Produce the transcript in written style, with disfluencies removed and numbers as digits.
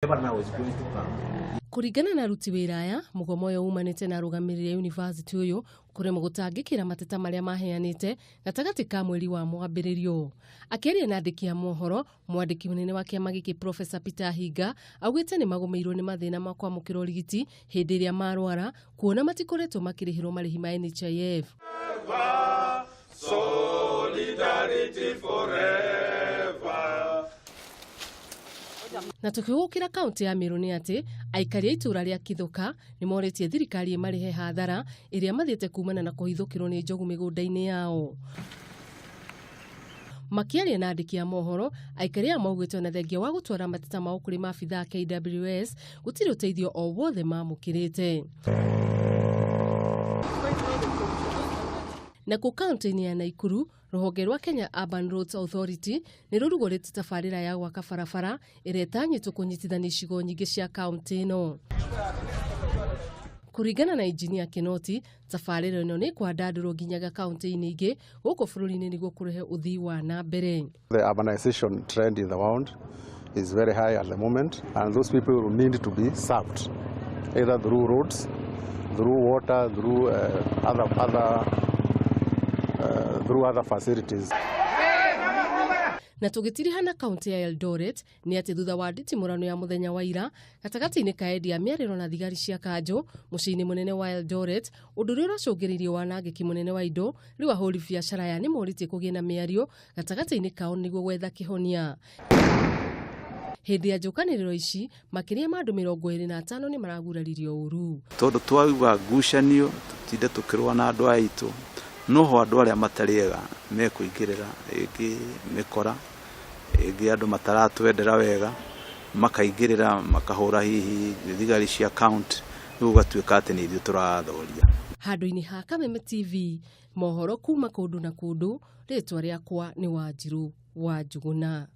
Now is going to come. Kũringana na aruti wĩra aya, mũgomo ũyũ umanĩte na arũgamĩrĩri a yunivasĩtĩ ũyũ kũremwo gũtangĩkĩra mateta marĩa maheanĩte gatagatĩ ka mweri wa mwambĩrĩrio. Akĩaria na andĩki a mohoro, mwandĩki mũnene wa kĩama gĩkĩ Professor Peter Hinga augĩte nĩ magũmĩirwo nĩ mathĩna ma kwamũkĩra ũrigiti hĩndĩ ĩrĩa marwara, kuona matikoretwo makĩrĩhĩrwo marĩhi ma NHIF. Solidarity forever. Na tukigukira kaunti ya Meru nĩ atĩ aikari a itũra rĩa Kithuka nĩ morĩtie thirikari ĩmarĩhe hathara ĩrĩa mathiĩte kumana na kũhithũkĩrwo nĩ njogu mĩgũnda-inĩ yao. Makĩaria na andĩki a mohoro, aikari aya maugĩte ona thengia wa gũtwara mateta mao kũrĩ maabithaa a KWS gũtirĩ ũteithio o wothe mamũkĩrĩte. Nakuo kaunti-inĩ ya Naikuru, rũhonge rwa Kenya Urban Roads Authority nĩ rũrugũrĩtie tabarĩra ya gwaka barabara ĩrĩa ĩtanyĩtwo kũnyitithania icigo nyingĩ cia kaunti ĩno. Kũringana na injinia Kinoti, tabarĩra ĩno nĩ ĩkwandandũrwo nginyagia kaunti-inĩ ingĩ gũkũ bũrũri-inĩ nĩguo kũrehe ũthii wa na mbere. The urbanization trend in the world is very high at the moment, and those people will need to be served either through roads, through water, through other facilities. Na tũgĩtirihana kaunti ya Eldoret nĩ atĩ thutha wa nditimũrano ya mũthenya wa ira gatagatĩ-inĩ ka endia mĩarĩro na thigari cia kanjũ mũciĩ-inĩ mũnene wa Eldoret, ũndũ ũrĩa ũracũngĩrĩirie wanangĩki mũnene wa indo, rĩu ahũri biacara aya nĩ morĩtie kũgĩe na mĩario gatagatĩ-inĩ kao nĩguo gwetha kĩhonia. Hĩndĩ ya njũkanĩrĩro ici makĩria ma andũ 25 nĩ maraguraririo ũru. Tondũ twaigua ngucanio tũtinde tũkĩrũa na andũ aitũ, noho andũ arĩa matarĩ ega mekũingĩrĩra, ĩngĩ mĩkora, ĩngĩ andũ mataratwendera wega makaingĩrĩra makahũra hihi thigari cia county, rĩu gũgatuĩka atĩ nĩ ithuĩ tũrathoria. Handũ-inĩ ha Kameme TV, mohoro kuma kũndũ na kũndũ, rĩtwa rĩakwa nĩ Wanjiru wa Njuguna.